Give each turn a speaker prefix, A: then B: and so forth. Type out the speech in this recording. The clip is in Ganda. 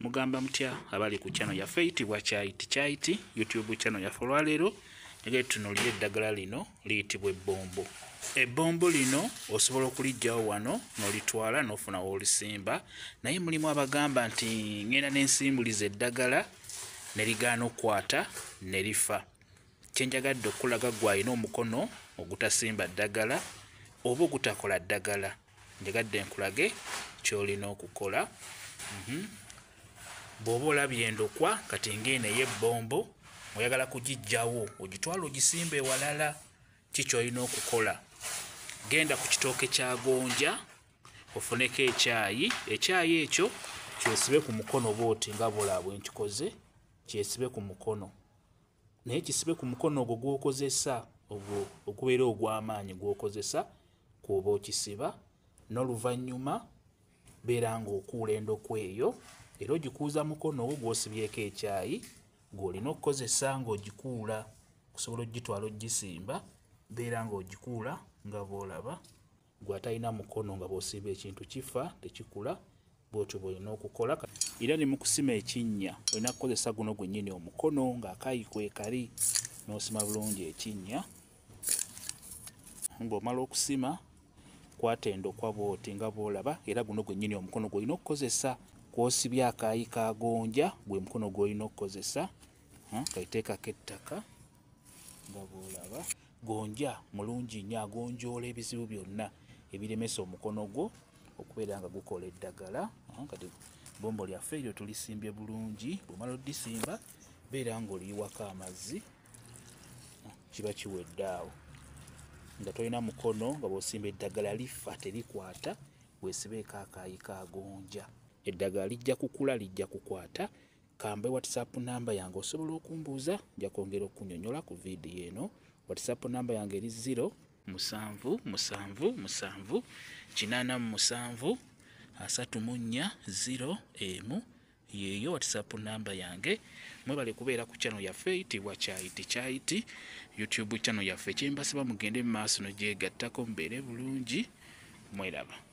A: Mugamba mutya abali ku channel yaffe eyitibwa Kyayiti Kyayiti YouTube channel yaffe. Olwaleero njagala tutunuulire eddagala lino liyitibwa ebbombo. Ebbombo lino osobola okuliggyawo wano n'olitwala n'ofuna w'olisimba, naye mulimu abagamba nti ngenda n'ensimbuliza eddagala ne ligaana okukwata ne lifa. Kye njagadde okulaga ggwe alina omukono ogutasimba ddagala oba ogutakola ddagala, njagadde nkulage ky'olina okukola. Bw'oba olabye endokwa kati ng'eno ey'ebbombo oyagala kugiggyawo ogitwale ogisimbe ewalala, ki ky'olina okukola? Genda ku kitooke kya gonja ofuneko ekyayi, ekyayi ekyo kyesibe ku mukono bw'oti nga bw'olaba bwe nkikoze, kyesibe ku mukono, naye kisibe ku mukono ogwo gw'okozesa, ogwo ogubeera ogw'amaanyi gw'okozesa kw'oba okisiba. N'oluvannyuma beera ng'okuula endokwa eyo, era ogikuuza mukono ogwo gw'osibyeko ekyayi gw'olina okukozesa ng'ogikuula okusobola okugitwala ogisimba. Beera ng'ogikuula nga bw'olaba. Ggwe atalina mukono nga bw'osimba ekintu kifa tekikula, bw'otyo bw'olina okukola. Era ne mu kusima ekinnya olina kukozesa guno gwennyini omukono ng'akaayi kwekali, n'osima bulungi ekinnya. Bw'omala okusima kwata endokwa bw'oti nga bw'olaba, era guno gwennyini omukono gw'olina okukozesa kw'osibye akaayi ka gonja, gwe mukono gw'olina okukozesa. Kaiteekako ettaka nga bw'olaba. Gonja mulungi nnyo, agonjoola ebizibu byonna ebiremesa omukono gwo okubeera nga gukola eddagala. Kati bbombo lyaffe eryo tulisimbye bulungi. Bw'omala oddisimba beera ng'oliyiwako amazzi, kiba kiwedde awo. Nga tolina mukono nga bw'osimba eddagala lifa terikwata, weesibeeko akaayi ka gonja, eddagala lijja kukula, lijja kukwata. Kambe WhatsApp namba yange osobola okumbuuza, nja kwongera okunnyonnyola ku vidiyo eno. WhatsApp namba yange eri 0 7 7 7 87 34 0 1, yeeyo WhatsApp namba yange. Mwebale kubeera ku channel yaffe eyitibwa Kyayiti Kyayiti YouTube channel yaffe. Kyembasaba mugende mu maaso n'ogyegattako, mubeere bulungi, mweraba.